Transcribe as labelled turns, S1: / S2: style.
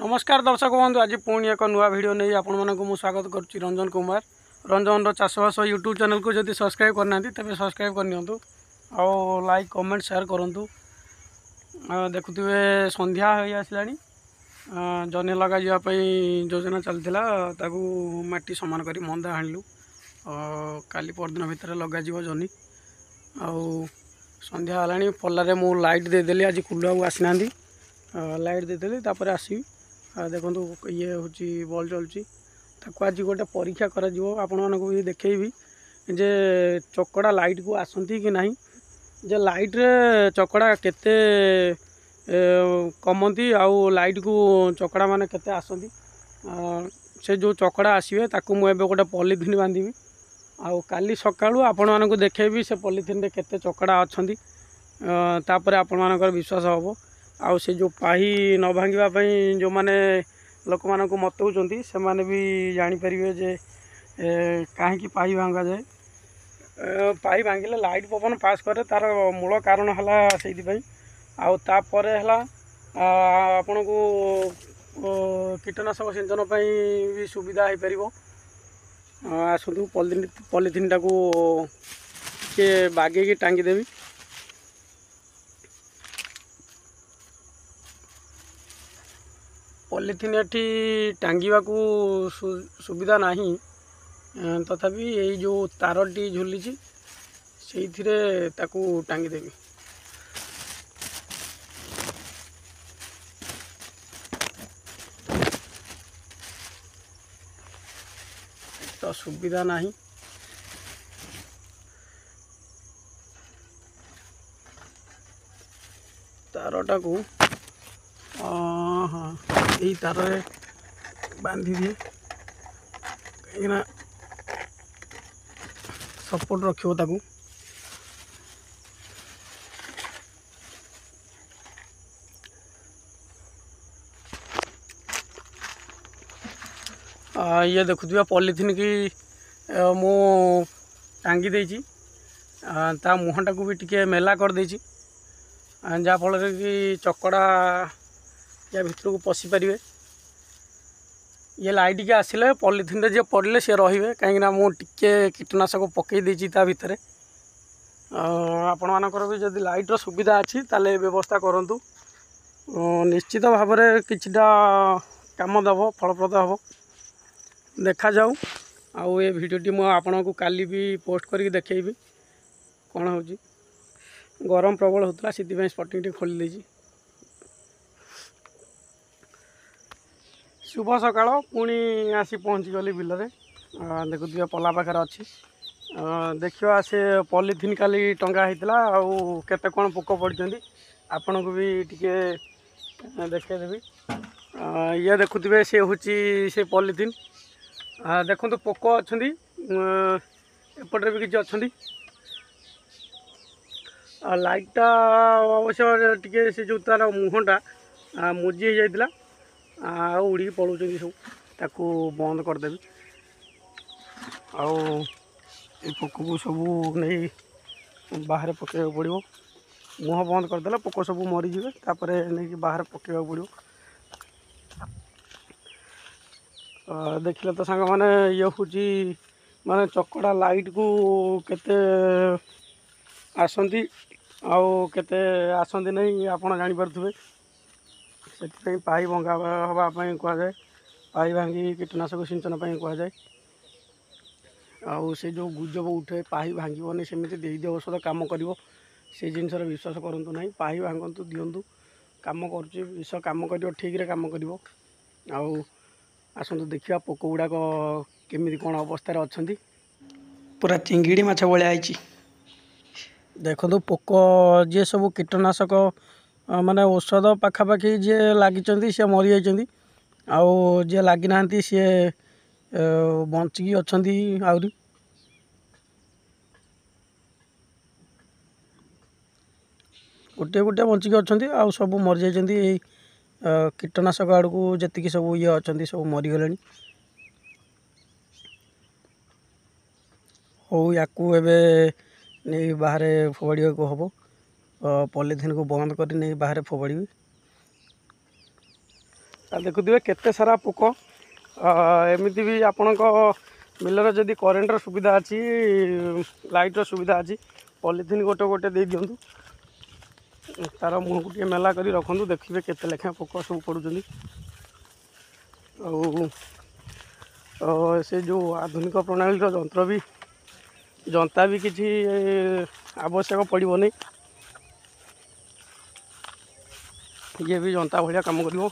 S1: ନମସ୍କାର ଦର୍ଶକ ବନ୍ଧୁ, ଆଜି ପୁଣି ଏକ ନୂଆ ଭିଡ଼ିଓ ନେଇ ଆପଣମାନଙ୍କୁ ମୁଁ ସ୍ୱାଗତ କରୁଛି। ରଞ୍ଜନ କୁମାର, ରଞ୍ଜନର ଚାଷବାସ ୟୁଟ୍ୟୁବ୍ ଚ୍ୟାନେଲକୁ ଯଦି ସବସ୍କ୍ରାଇବ୍ କରିନାହାନ୍ତି, ତେବେ ସବସ୍କ୍ରାଇବ୍ କରିନିଅନ୍ତୁ ଆଉ ଲାଇକ୍, କମେଣ୍ଟ, ସେୟାର କରନ୍ତୁ। ଦେଖୁଥିବେ, ସନ୍ଧ୍ୟା ହୋଇ ଆସିଲାଣି। ଜହ୍ନି ଲଗାଯିବା ପାଇଁ ଯୋଜନା ଚାଲିଥିଲା, ତାକୁ ମାଟି ସମାନ କରି ମନ୍ଦା ହାଣିଲୁ। କାଲି ପରଦିନ ଭିତରେ ଲଗାଯିବ ଜହ୍ନି। ଆଉ ସନ୍ଧ୍ୟା ହେଲାଣି, ପଲାରେ ମୁଁ ଲାଇଟ୍ ଦେଇଦେଲି। ଆଜି କୁଲୁଆକୁ ଆସିନାହାନ୍ତି, ଲାଇଟ୍ ଦେଇଦେଲି, ତାପରେ ଆସିବି। ଦେଖନ୍ତୁ, ଇଏ ହେଉଛି ବଲ୍ ଚଳୁଛି। ତାକୁ ଆଜି ଗୋଟେ ପରୀକ୍ଷା କରାଯିବ। ଆପଣମାନଙ୍କୁ ବି ଦେଖେଇବି ଯେ ଚକଡ଼ା ଲାଇଟ୍କୁ ଆସନ୍ତି କି ନାହିଁ, ଯେ ଲାଇଟ୍ରେ ଚକଡ଼ା କେତେ କମନ୍ତି ଆଉ ଲାଇଟ୍କୁ ଚକଡ଼ା ମାନେ କେତେ ଆସନ୍ତି। ସେ ଯେଉଁ ଚକଡ଼ା ଆସିବେ, ତାକୁ ମୁଁ ଏବେ ଗୋଟେ ପଲିଥିନ୍ ବାନ୍ଧିବି ଆଉ କାଲି ସକାଳୁ ଆପଣମାନଙ୍କୁ ଦେଖେଇବି ସେ ପଲିଥିନ୍ରେ କେତେ ଚକଡ଼ା ଅଛନ୍ତି। ତାପରେ ଆପଣମାନଙ୍କର ବିଶ୍ୱାସ ହେବ। ଆଉ ସେ ଯେଉଁ ପାହି ନ ଭାଙ୍ଗିବା ପାଇଁ ଯେଉଁମାନେ ଲୋକମାନଙ୍କୁ ମତଉଛନ୍ତି, ସେମାନେ ବି ଜାଣିପାରିବେ ଯେ କାହିଁକି ପାହି ଭାଙ୍ଗାଯାଏ। ପାହି ଭାଙ୍ଗିଲେ ଲାଇଟ୍ ପବନ ପାସ୍ କରେ, ତା'ର ମୂଳ କାରଣ ହେଲା ସେଇଥିପାଇଁ। ଆଉ ତାପରେ ହେଲା ଆପଣଙ୍କୁ କୀଟନାଶକ ସିଞ୍ଚନ ପାଇଁ ବି ସୁବିଧା ହେଇପାରିବ। ଆସନ୍ତୁ, ପଲିଥିନ୍ଟାକୁ ଟିକେ ବାଗେଇକି ଟାଙ୍ଗିଦେବି। ପଲିଥିନ୍ ଏଠି ଟାଙ୍ଗିବାକୁ ସୁବିଧା ନାହିଁ, ତଥାପି ଏଇ ଯେଉଁ ତାରଟି ଝୁଲିଛି, ସେଇଥିରେ ତାକୁ ଟାଙ୍ଗିଦେବି। ତ ସୁବିଧା ନାହିଁ। ତାରଟାକୁ, ହଁ, ଏଇ ତାରରେ ବାନ୍ଧିଦିଏ, କାହିଁକିନା ସପୋର୍ଟ ରଖିବ ତାକୁ। ଇଏ ଦେଖୁଥିବା, ପଲିଥିନ୍ କି ମୁଁ ଟାଙ୍ଗି ଦେଇଛି, ତା ମୁହଁଟାକୁ ବି ଟିକେ ମେଲା କରିଦେଇଛି, ଯାହାଫଳରେ କି ଚକଡ଼ା ୟା ଭିତରକୁ ପଶିପାରିବେ। ଇଏ ଲାଇଟ୍କି ଆସିଲେ ପଲିଥିନ୍ରେ ଯିଏ ପଡ଼ିଲେ ସିଏ ରହିବେ, କାହିଁକିନା ମୁଁ ଟିକେ କୀଟନାଶକ ପକାଇ ଦେଇଛି ତା ଭିତରେ। ଆପଣମାନଙ୍କର ବି ଯଦି ଲାଇଟ୍ର ସୁବିଧା ଅଛି, ତାହେଲେ ବ୍ୟବସ୍ଥା କରନ୍ତୁ। ନିଶ୍ଚିତ ଭାବରେ କିଛିଟା କାମ ଦେବ, ଫଳପ୍ରଦ ହେବ। ଦେଖାଯାଉ। ଆଉ ଏ ଭିଡ଼ିଓଟି ମୁଁ ଆପଣଙ୍କୁ କାଲି ବି ପୋଷ୍ଟ କରିକି ଦେଖେଇବି କ'ଣ ହେଉଛି। ଗରମ ପ୍ରବଳ ହେଉଥିଲା, ସେଥିପାଇଁ ସ୍ପଟିଂଟି ଖୋଲି ଦେଇଛି। ଶୁଭ ସକାଳ। ପୁଣି ଆସି ପହଞ୍ଚିଗଲି ବିଲରେ। ଦେଖୁଥିବେ, ପଲା ପାଖରେ ଅଛି। ଦେଖିବା, ସେ ପଲିଥିନ୍ କାଲି ଟଙ୍ଗା ହେଇଥିଲା ଆଉ କେତେ କ'ଣ ପୋକ ପଡ଼ିଛନ୍ତି, ଆପଣଙ୍କୁ ବି ଟିକେ ଦେଖେଇଦେବି। ଇଏ ଦେଖୁଥିବେ, ସେ ହେଉଛି ସେ ପଲିଥିନ୍। ଦେଖନ୍ତୁ, ପୋକ ଅଛନ୍ତି, ଏପଟରେ ବି କିଛି ଅଛନ୍ତି। ଲାଇଟ୍ଟା ଅବଶ୍ୟ ଟିକେ ସେ ଯେଉଁ ତା'ର ମୁହଁଟା ମୁଜି ହେଇଯାଇଥିଲା ଆଉ ଉଡ଼ିକି ପଳାଉଛନ୍ତି ସବୁ। ତାକୁ ବନ୍ଦ କରିଦେବି ଆଉ ଏ ପୋକକୁ ସବୁ ନେଇ ବାହାରେ ପକାଇବାକୁ ପଡ଼ିବ। ମୁହଁ ବନ୍ଦ କରିଦେଲେ ପୋକ ସବୁ ମରିଯିବେ, ତାପରେ ନେଇକି ବାହାରେ ପକାଇବାକୁ ପଡ଼ିବ। ଦେଖିଲେ ତ ସାଙ୍ଗମାନେ, ଇଏ ହେଉଛି ମାନେ ଚକଡ଼ା ଲାଇଟ୍କୁ କେତେ ଆସନ୍ତି ଆଉ କେତେ ଆସନ୍ତି ନାହିଁ, ଆପଣ ଜାଣିପାରୁଥିବେ। ସେଥିପାଇଁ ପାହି ଭଙ୍ଗା ହେବା ପାଇଁ କୁହାଯାଏ, ପାହି ଭାଙ୍ଗି କୀଟନାଶକ ସିଞ୍ଚନ ପାଇଁ କୁହାଯାଏ। ଆଉ ସେ ଯେଉଁ ଗୁଜବ ଉଠେ, ପାହି ଭାଙ୍ଗିବନି, ସେମିତି ଦେଇଦିଅ ଔଷଧ କାମ କରିବ, ସେ ଜିନିଷରେ ବିଶ୍ୱାସ କରନ୍ତୁ ନାହିଁ। ପାହି ଭାଙ୍ଗନ୍ତୁ, ଦିଅନ୍ତୁ, କାମ କରୁଛି ବିଷ, କାମ କରିବ, ଠିକ୍ରେ କାମ କରିବ। ଆଉ ଆସନ୍ତୁ ଦେଖିବା ପୋକ ଗୁଡ଼ାକ କେମିତି କ'ଣ ଅବସ୍ଥାରେ ଅଛନ୍ତି। ପୁରା ଚିଙ୍ଗିଡ଼ି ମାଛ ଭଳିଆ ହେଇଛି। ଦେଖନ୍ତୁ, ପୋକ ଯିଏ ସବୁ କୀଟନାଶକ ମାନେ ଔଷଧ ପାଖାପାଖି ଯିଏ ଲାଗିଛନ୍ତି, ସିଏ ମରିଯାଇଛନ୍ତି, ଆଉ ଯିଏ ଲାଗିନାହାନ୍ତି ସିଏ ବଞ୍ଚିକି ଅଛନ୍ତି। ଆହୁରି ଗୋଟିଏ ଗୋଟିଏ ବଞ୍ଚିକି ଅଛନ୍ତି, ଆଉ ସବୁ ମରିଯାଇଛନ୍ତି। ଏଇ କୀଟନାଶକ ଆଡ଼କୁ ଯେତିକି ସବୁ ଇଏ ଅଛନ୍ତି, ସବୁ ମରିଗଲେଣି। ହଉ, ୟାକୁ ଏବେ ନେଇ ବାହାରେ ଫୋପାଡ଼ିବାକୁ ହେବ। ପଲିଥିନ୍କୁ ବନ୍ଦ କରି ନେଇ ବାହାରେ ଫୋପାଡ଼ିବି। ଦେଖୁଥିବେ କେତେ ସାରା ପୋକ। ଏମିତି ବି ଆପଣଙ୍କ ବିଲରେ ଯଦି କରେଣ୍ଟର ସୁବିଧା ଅଛି, ଲାଇଟ୍ର ସୁବିଧା ଅଛି, ପଲିଥିନ୍ ଗୋଟେ ଗୋଟେ ଦେଇ ଦିଅନ୍ତୁ, ତାର ମୁହଁକୁ ଟିକେ ମେଲା କରି ରଖନ୍ତୁ, ଦେଖିବେ କେତେ ଲେଖାଏଁ ପୋକ ସବୁ ପଡ଼ୁଛନ୍ତି। ଆଉ ସେ ଯେଉଁ ଆଧୁନିକ ପ୍ରଣାଳୀର ଯନ୍ତ୍ର ବି, ଜନ୍ତା ବି କିଛି ଆବଶ୍ୟକ ପଡ଼ିବନି, ଇଏ ବି ଜନ୍ତା ଭଳିଆ କାମ କରିବ।